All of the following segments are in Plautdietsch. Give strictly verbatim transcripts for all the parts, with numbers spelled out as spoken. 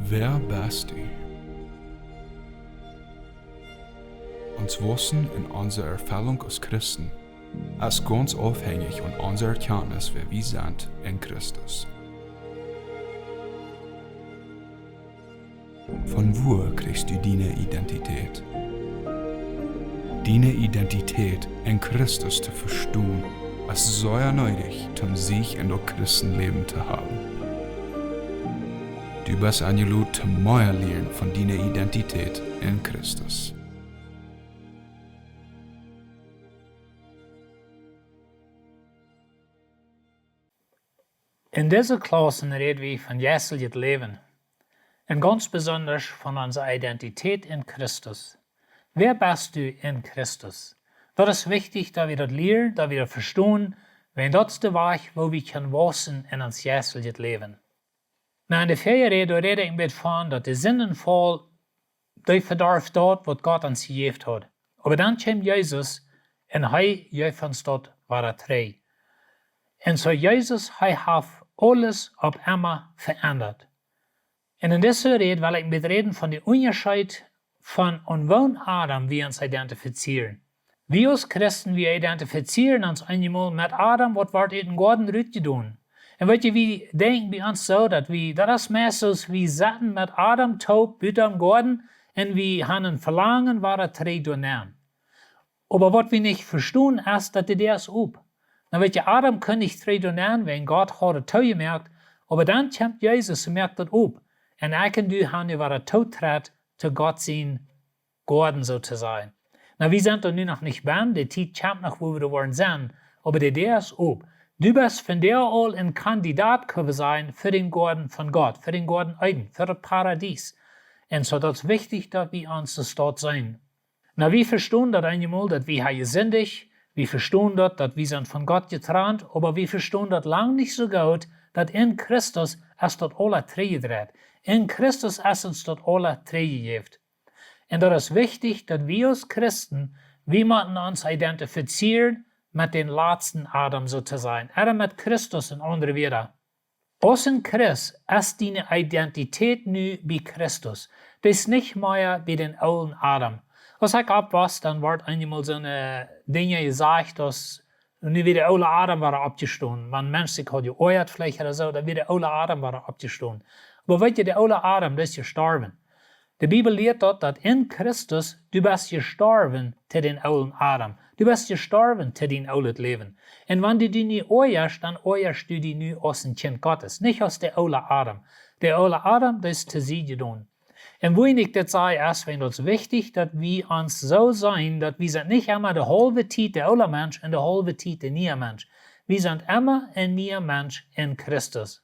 Wäa best du? Ons Waussen un onse Erfellunk aus Christen es gaunz aufhenjich von onse Erkjantnis, wäa wie sent en Christus. Von wua kjrichst du diene Identität? Diene Identität en Christus to vestonen es sea needich, om Sieg en daut Christenläwen to haben. Du best enjelodt, to mea lieren von diene Identität en Christus. En dise Klaussen räd wie von jeistlichet Läwen un gaunz besondasch von onse Identität en Christus. Wäa best du en Christus? Daut es wichtich, daut wie daut lieren, daut wie daut vestonen, wiels daut es de Wajch, woo wie kjennen waussen en ons jeistlichet Läwen. Na, en de väaje Räd, doa räd ekj een bät von, daut de Sindenfaul, dee vedarf daut, waut Gott ons jejäft haud. Oba dan kjeem Jesus un hee jeef ons daut wada trigj. Un soo Jesus, hee haft aules opp emma veendat. Un en dise Räd well ekj een bät räden von dän Unjascheet von aun woon Adam wie ons identifizieren. Wie aus Christen, wie identifizieren ons eenjemol met Adam, waut wort ut dän Goaden rutjedonen. Un weet jie, wie denkjen bie ons soo, daut wie, daut es meist soo, wie sauten met Adam toop buten em Goaden un wie haben een Velangen, wada trigj doa nenn. Oba waut wie nich vestonen es, daut de Däa es op. Na weet jie, Adam kunn nich trigj doa nenn, wiels Gott haud daut toojemoakt, oba dan kjemt Jesus un moakt daut op. Un ekj un du haben nu wada Tootrit to Gott sien Goaden, soo to sajen. Na, wie sent doa nu noch nich bennen, de Tiet kjemt noch, wua wie doa woaren sennen, oba de Däa es op. Du best vondoag aul een Kandidat, kjenn wie sajen, fa dän Goaden von Gott, fa dän Goaden Eden, fa daut Paradies. Un soo, daut es wichtich, daut wie ons daut seenen. Na, wie vestonen daut eenjemol, daut wie haben jesindicht, wie vestonen daut, daut wie sent von Gott jetrant, oba wie vestonen daut lang nich soo goot, daut en Christus es daut aula trigjjedreit. En Christus es ons daut aula trigjjejäft. Un daut es wichtich, daut wie aus Christen, wie motten ons identifizieren met dän latsten Adam, soo to sajen. Ooda met Christus, en aundre Wieed. Aus een Christ es diene Identität nu bie Christus. Daut es nich mea bie dän oolen Adam. Aus ekj oppwos, dan wort eenjemol soone Dinja jesajcht, daut nu wia de oole Adam wada oppjestonen. Wan een Mensch sikj haud jeoajat veleicht ooda soo, dan wia de oole Adam wada oppjestonen. Oba weet jie, de oole Adam, dee es jestorwen. De Bibel lieet daut, daut en Christus, du best jestorwen to dän oolen Adam. Du best jestorwen to dien oolet Läwen. Un wan du die nu oajascht, dan oajascht du die nu aus een Kjint Gottes, nich aus de oole Adam. De oole Adam, dee es to Sied jedonen. Un wuarom ekj dit saj, es, wiels daut es wichtich, daut wie ons soo seenen, daut wie sent nich emma de haulwe Tiet de oole Mensch un de haulwe Tiet de niea Mensch. Wie sent emma een niea Mensch en Christus.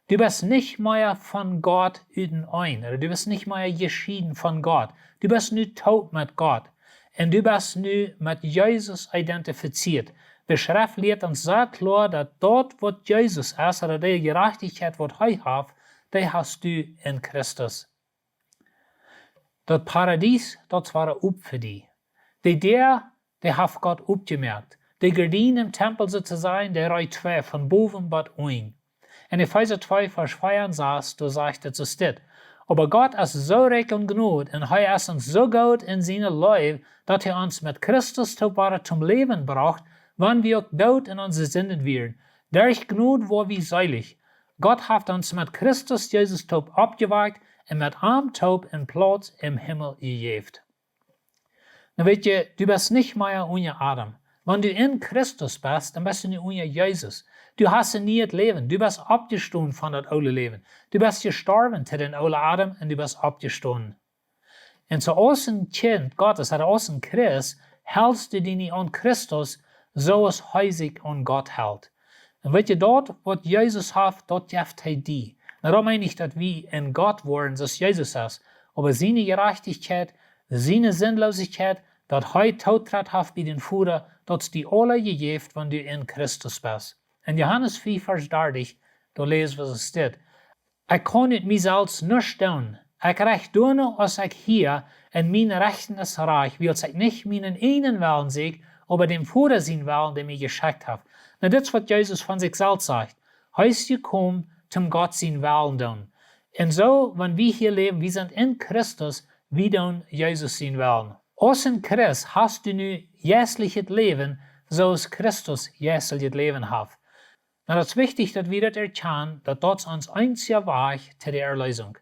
Du best nich mea von Gott utenaunda, ooda du best nich mea jeschieden von Gott. Du best nu toop met Gott. Un du best nu met Jesus identifizieet. De Schreft lieet ons sea kloa, daut daut, waut Jesus es, ooda de Jerajchtichkjeit, waut hee haft, dee hast du en Christus. Daut Paradies, daut wia op fa die. De Däa, dee haft Gott opjemoakt. De Gardien em Tempel, soo to sajen, dee reet twei, von bowen bat unjen. En Efeesa twee, Varsch vea un sas, doa sajcht et soo, steit: Oba Gott es soo rikj en Jnod un hee es ons soo goot en siene Leew, daut hee ons met Christus toop wada toom Läwen brocht, wan wie uk doot en onse Sinden wieren. Derch Jnod woa wie seelich. Gott haft ons met Christus Jesus toop oppjewakjt un met am toop een Plauz em Himmel jejäft. Nu weet jie, du best nich mea unja Adam. Wan du en Christus best, dan best du nu unja Jesus. Du hast een nieet Läwen. Du best oppjestonen von daut oole Läwen. Du best jestorwen to dän oolen Adam un du best oppjestonen. Un soo aus een Kjint Gottes, ooda aus een Christ, helst du die nu aun Christus, soo aus hee sikj aun Gott helt. Un weet jie, daut, waut Jesus haft, daut jeft hee die. Nu, daut meen ekj nich, daut wie en Gott woaren, soo aus Jesus es. Oba siene Jerajchtichkjeit, siene Sinlosichkjeit, daut hee Tootrit haft bie dän Voda, daut es die aula jejäft, wan du en Christus best. En Johanes fief, Varsch dartich, doa läs wie soo, steit: Ekj kaun ut mie selfst nuscht doonen. Ekj rajcht doano, aus ekj hia, un mien Rechten es rajcht, wiels ekj nich mienen eejnen Wellen sieekj, oba däm Voda sienen Wellen, dee mie jeschekjt haft. Nu, dit es, waut Jesus von sikj selfst sajcht. Hee es jekomen, toom Gott sienen Wellen doonen. Un soo, wan wie hia läwen, wie sent en Christus, wie doonen Jesus sien Wellen. Aus en Christ hast du nu jeistlichet Läwen, soo aus Christus jeistlichet Läwen haft. Nu, daut es wichtich, daut wie daut erkjanen, daut daut es ons eensja Wajch to de Erleesunk.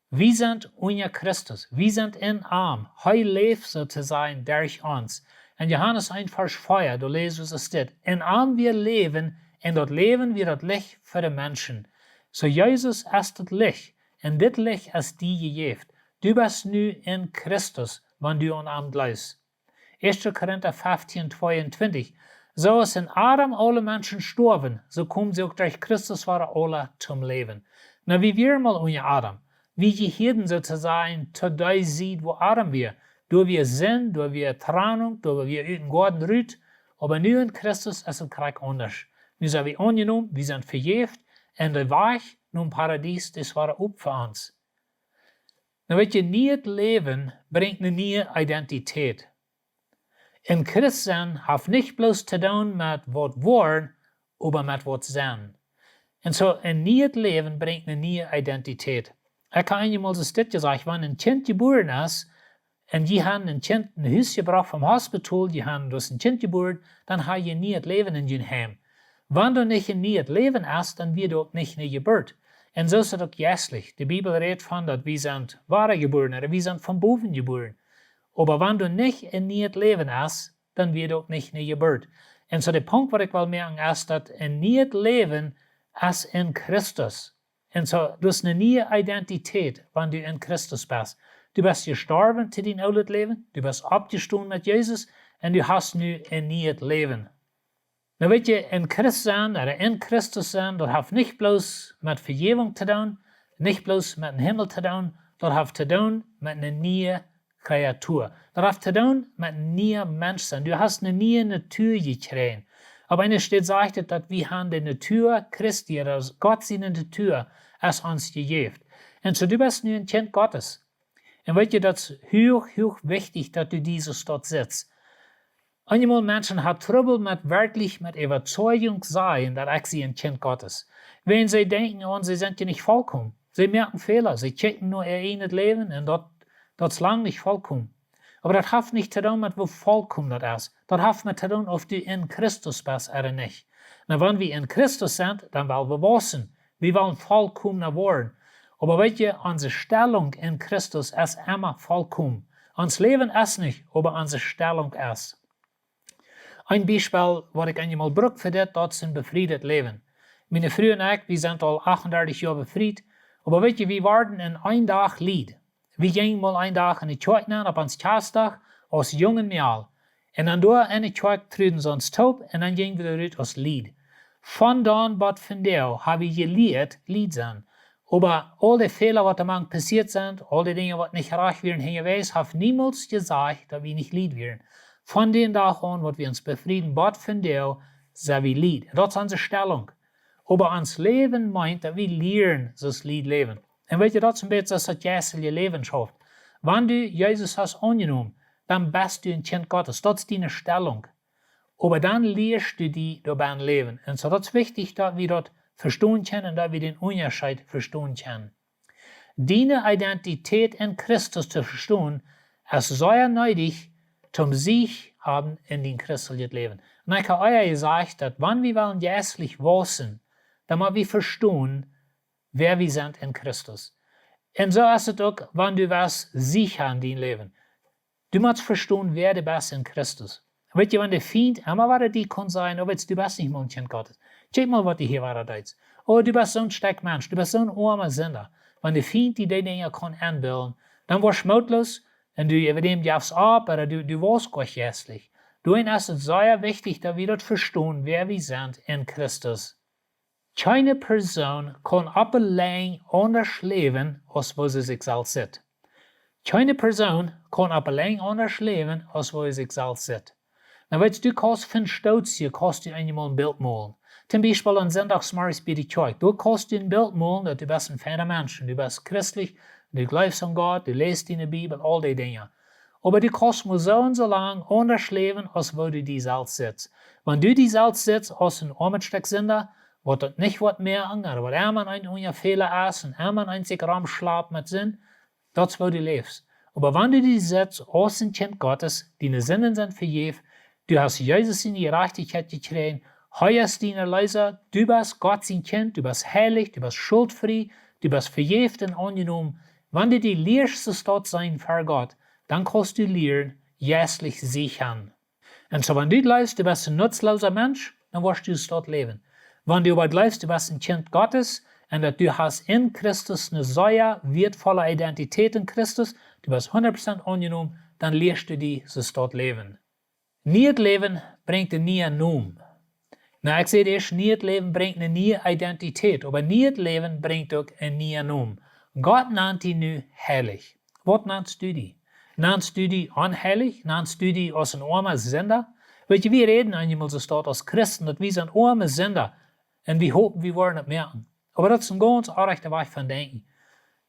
Wie sent unja Christus, wie sent en am. Hee läft soo to sajen derch ons. En Johanes eent Varsch vea, doa läs wie soo dit: En am wia Läwen, un daut Läwen wia daut Licht fa de Menschen. Soo Jesus es daut Licht, un dit Licht es die jejäft. Du best nu en Christus, wan du aun am jleefst. Ieeschte Korinta feftieen tweeuntwintich: Soo aus en Adam aule Menschen stoawen, soo komen see uk derch Christus wada aula toom Läwen. Nu, wie wieren mol unja Adam. Wie jehieeden soo to sajen to dee Sied, wua Adam wia. Doa wia Sind, doa wia Trennunk, doa wia ut dän Goaden rut. Oba nu en Christus es et krakjt aundasch. Nu sent wie aunjenomen, wie sent vejäft, un de Wajch nom Paradies, dee es wada op fa ons. Nu, weet jie, nieet Läwen brinjt ne niee Identität. En Christ sennen haft nich bloos to doonen met waut woaren, oba met waut sennen. Un soo, en nieet Läwen brinjt ne niee Identität. Ekj hab eenmol soo dit jesajcht: Wan en Kjint jebuaren es, un jie haben en Kjint no Hus jebrocht vom Hospital, jie haben daut en Kjint jebuaren, dan ha jie nieet Läwen en jun Heim. Wan doa nich en nieet Läwen es, dan wia doa uk nich ne Jeburt. Un soo es et uk jeistlich. De Bibel rät von daut wie sent wadajebuaren, ooda wie sent von bowen jebuaren. Oba wan doa nich en nieet Läwen es, dan wia doa uk nich ne Jeburt. Un soo de Punkt, waut ekj well moaken, es daut en nieet Läwen es en Christus. Un soo, du hast ne niee Identität, wan du en Christus best. Du best jestorwen to dien oolet Läwen, du best oppjestonen met Jesus, un du hast nu en nieet Läwen. Nu, weet jie, en Christ sennen, ooda en Christus sennen, daut haft nich bloos met Vejäwunk to doonen, nich bloos met dän Himmel to doonen, daut haft to doonen met ne niee Kreatua. Daut haft to doonen met en niea Mensch sennen. Du hast ne niee Natua jekjräajen. Opp eene Städ sajcht et, daut wie haben de Natua Christi, daut es Gott siene Natua, es ons jejäft. Un soo, du best nu en Kjint Gottes. Un weet jie, daut es huach, huach wichtich, daut du dee soo sitst. Eenjemol Menschen haben Trubbel met werkjlich met Äwazeigung sajen, daut ekj sie en Kjint Gottes. Wan see denkjen aun, see sent je nich volkomen. See moaken Fäla, see kjikjen no äa eejnet Läwen un daut, daut es lang nich volkomen. Oba daut haft nich to doonen met woo volkomen daut es. Daut haft met to doonen, auf du en Christus best ooda nich. Nu, wan wie en Christus sent, dan well wie wausen. Wie wellen volkomna woaren. Oba weet jie, onse Stellunk en Christus es emma volkomen. Ons Läwen es nich, oba onse Stellunk es. Een Biespel, waut ekj eenjemol bruck fa dit, daut es en befriedet Läwen. Miene Fru un ekj, wie sent aul achtundartich Joa befriet. Oba weet jie, wie worden en een Dach Lied. Wie jinjen mol een Dach en de Kjoakj nenn opp ons Kjastdach aus junge Mejal. Un dan doa en de Kjoakj truden see ons toop un dan jinjen wie doarut aus Lied. Von dan bat vondoag hab wie jelieet Lied sennen. Oba aul de Fäla, waut doa mank passieet sent, aul de Dinja, waut nich rajcht wieren hinjawäajes, haft niemols jesajcht, daut wie nich Lied wieren. Von dän Dach aun, waut wie ons befrieden, bat vondoag, sent wie Lied. Daut es onse Stellunk. Oba ons Läwen meent, daut wie lieren, soo aus Lied läwen. Un weet jie, daut es een bät soo aus daut jeistelje Läwen schauft. Wan du Jesus hast aunjenomen, dan best du en Kjint Gottes. Daut es diene Stellunk. Oba dan lieescht du die doabennen läwen. Un soo, daut es wichtich, daut wie daut vestonen kjennen un daut wie dän Unjascheet vestonen kjennen. Diene Identität en Christus to vestonen, es sea needich, toom Siech haben en dien christeljet Läwen. Un ekj hab ea jesajcht, daut wan wie wellen jeistlich wausen, dan mott wie vestonen, wäa wie sent en Christus. Un soo es et uk, wan du west Siech haben en dien Läwen. Du motst vestonen, wäa du best en Christus. Weet jie, wan de Fient emma wada die kaun sajen: "Oh, weetst, du best nich mol en Kjint Gottes. Kjikj mol, waut du hia wada deist. Oh, du best soon Stekj Mensch, du best soon oama Sinda." Wan de Fient die dee Dinja kaun enbillen, dan woascht mootloos un du äwadäm jefst opp, ooda du, du woascht goa jeistlich. Doaromm es et sea wichtich, daut wie daut vestonen, wäa wie sent en Christus. Kjeene Persoon kaun opp auleen aundasch läwen, aus woo see sikj selfst sitt. Kjeene Persoon kaun opp auleen aundasch läwen, aus woo see sikj selfst sitt. Nu weetst, du kaust von Stootje, kaust du eenjemol een Bilt molen. Toom Biespel aun Sindachsmorjes bie de Kjoakj. Doa kaust du een Bilt molen, daut du best een feina Mensch, du best christlich, du jleefst aun Gott, du läst diene Bibel, aul dee Dinja. Oba du kaust mau soo un soo lang aundasch läwen, aus woo du die selfst sittst. Wan du die selfst sittst aus een oamet Stekj Sinda, waut daut nich woat moaken, ooda waut emma een unja Fäla es un emma een sikj rom schlapt met Sind, daut es woo du läfst. Oba wan du die setst aus een Kjint Gottes, diene Sinden sent vejäft, du hast Jesus siene Jerajchtichkjeit jekjräajen, hee es dien Erleesa, du best Gott sien Kjint, du best heilich, du best schultfrie, du best vejäft un aunjenomen. Wan du die lieescht soo to sennen fa Gott, dan kaust du lieren jeistlich Sieg han. Un soo, wan du jleefst, du best een nutzloosa Mensch, dan woascht du soo läwen. Wan du oba jleefst, du best een Kjint Gottes un daut du hast en Christus eene sea wieetvolle Identität en Christus, du best hundat Prozent aunjenomen, dan lieescht du die soo läwen. Nieet Läwen brinjt een nieen Nomen. Na, ekj säd ieescht, nieet Läwen brinjt eene niee Identität, oba nieet Läwen brinjt uk een nieen Nomen. Gott nant die nu heilich. Waut nannst du die? Nannst du die onheilich? Nannst du die aus een oama Sinda? Weetst du, wie räden eenjemol soo stolt aus Christen, daut wie sent oame Sinda. Un wie hopen, wie woaren daut moaken. Oba daut es een gaunz orrajchta Wajch von denkjen.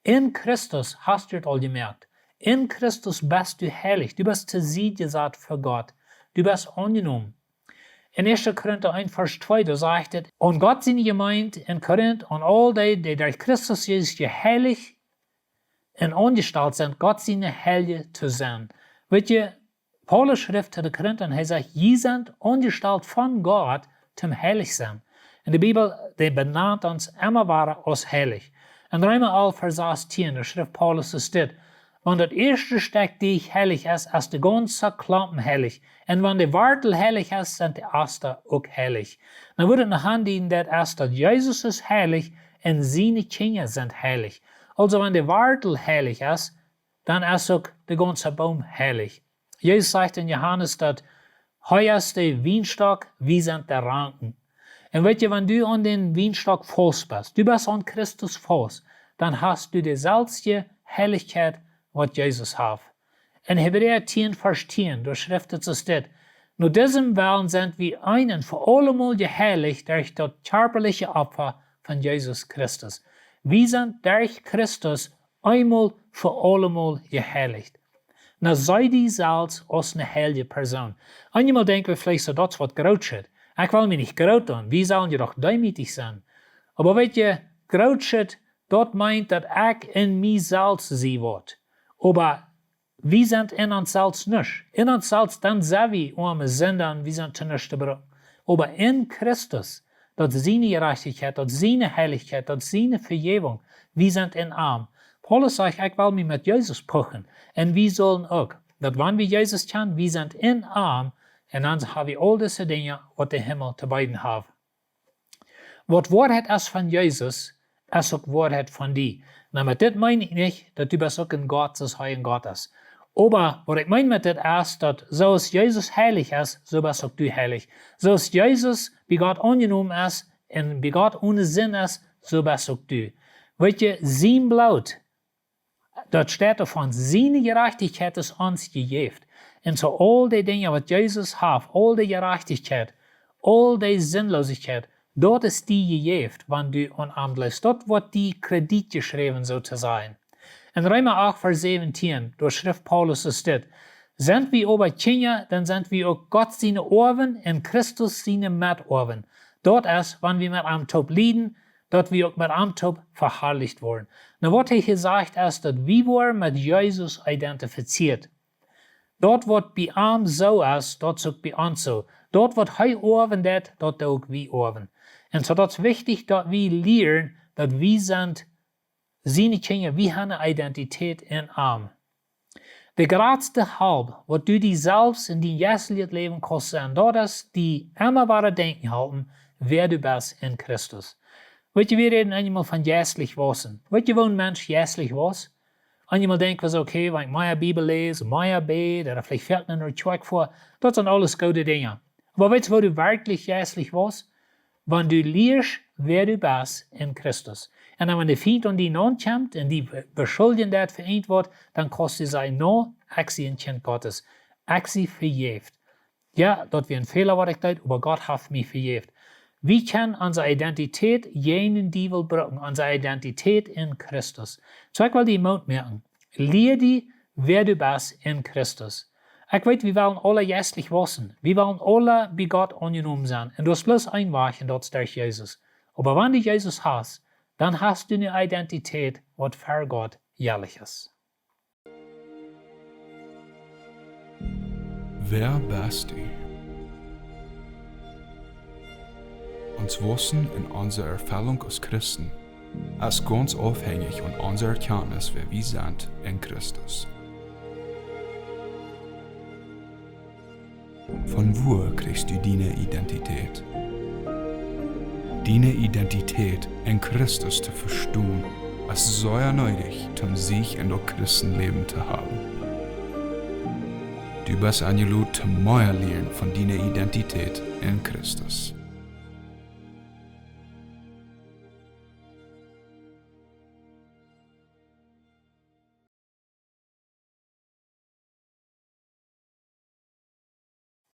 En Christus hast du daut aul jemoakt. En Christus best du heilich. Du best to Sied jesat fa Gott. Du best aunjenomen. En ieeschte Korinta eent Varsch twee, doa sajcht et: "Aun Gott siene Jemeent en Korinth, aun aul dee, dee derch Christus Jesus jeheilicht un aunjestalt sent, Gott siene Heilje to sennen." Weetst du, Paulus schrift to de Korinta un hee sajcht: "Jie sent aunjestalt von Gott toom heilich sennen." Un de Bibel, dee benant ons emma wada aus heilich. En Reema alf Varsch sastieen, doa schrift Paulus es dit: "Wan daut ieeschte Stekj Deajch heilich es, es de gaunze Klompen heilich. Un wan de Wartel heilich es, sent de Asta uk heilich." Dan wudd et noch aundieden, daut es, daut Jesus es heilich un siene Kjinja sent heilich. Aulsoo, wan de Wartel heilich es, dan es uk de gaunze Boom heilich. Jesus sajcht en Johanes, daut hee es de Wienstock, wie sent de Ranken. Un weetst du, wan du aun dän Wienstock faust best, du best aun Christus faust, dan hast du deeselwje Heilichkjeit, waut Jesus haft. En Hebräa tieen Varsch tieen, doa schrift et soo dit: "No disem Wellen sent wie een un fa aulemol jeheilicht derch daut kjarpaliche Opfa von Jesus Christus." Wie sent derch Christus eemol fa aulemol jeheilicht. Na, see die selfst aus eene heilje Persoon. Eenjemol denkj wie veleicht soo, daut es waut Grootet. Ekj well mie nich groot doonen, wie sellen je doch deemootich sennen. Oba weetst du, Grootet, daut meent, daut ekj en mie selfst sie woa. Oba wie sent en ons selfst nuscht. En ons selfst, dan sent wie oame Sinda un wie sent to nuscht to brucken. Oba en Christus, daut siene Jerajchtichkjeit, daut siene Heilichkjeit, daut siene Vejäwunk, wie sent en am. Paulus sajcht: "Ekj well mie met Jesus puchen." Un wie sellen uk. Daut wan wie Jesus kjanen, wie sent en am, un dan ha wie aul dise Dinja, waut de Himmel to beeden haft. Waut Woarheit es von Jesus, es uk Woarheit von die. Na, met dit meen ekj nich, daut du best uk en Gott, soo aus hee en Gott es. Oba waut ekj meen met dit es, daut soo aus Jesus heilich es, soo best uk du heilich. Soo aus Jesus bie Gott aunjenomen es un bie Gott one Sind es, soo best uk du. Weetst du, sien Bloot, daut steit doavon, siene Jerajchtichkjeit es ons jejäft. Un soo aul dee Dinja, waut Jesus haft, aul dee Jerajchtichkjeit, aul dee Sinlosichkjeit, daut es die jejäft, wan du aun am jleefst. Daut woat die Kredit jeschräwen, soo to sajen. En Reema acht Varsch säwentieen, doa schrift Paulus es dit: "Sent wie oba Kjinja, dan sent wie uk Gott siene Oawen un Christus siene Metoawen. Daut es, wan wie met am toop lieden, daut wie uk met am toop veharlicht woaren." Na, waut hee hia sajcht, es, daut wie woaren met Jesus identifizieet. Daut waut bie am soo es, daut es uk bie ons soo. Daut waut hee oawen deit, daut doo uk wie oawen. Un soo daut es wichtich, daut wie lieren, daut wie sent siene Kjinja, wie han eene Identität en am. De jratste Help, waut du die selfst en dien jeistlichet Läwen kaust sennen, daut es die emma wada denkjen halpen, wäa du best en Christus. Weetst du, wie räden eenjemol von jeistlich wausen. Weetst du, woo een Mensch jeistlich waust? Eenjemol denkj wie soo: "Okay, wan ekj mea Bibel läs, mea bäd, ooda veleicht foakna no de Kjoakj foa, daut sent aules goode Dinja." Oba weetst du, woo du werkjlich jeistlich wausst? Wan du lieescht, wäa du best en Christus. Un dan, wan de Fient aun die naunkjemt un die be-, beschuldjen deit fa irjentwaut, dan kaust du sajen: "No, ekj sie een Kjint Gottes. Ekj sie vejäft. Jo, daut wia een Fäla, waut ekj deed, oba Gott haft mie vejäft." Wie kjennen onse Identität jäajen dän Diewel brucken, onse Identität en Christus. Soo, ekj well die Moot moaken. Lia die, wäa du best en Christus. Ekj weet, wie wellen aula jeistlich wausen. Wie wellen aula bie Gott aunjenomen sennen. Un doa es bloos een Wajch, un daut es derch Jesus. Oba wan du Jesus hast, dan hast du eene Identität, waut fa Gott ehrlich es. Wer bist du? Ons Wausen en onse Erfellunk aus Christen es gaunz aufhänjich von onse Erkjantnis, wäa wie sent en Christus. Von wua kjrichst du diene Identität? Diene Identität en Christus to vestonen, es sea needich, om Siech en daut Christenläwen to haben. Du best enjelot, om mea to lieren von diene Identität en Christus.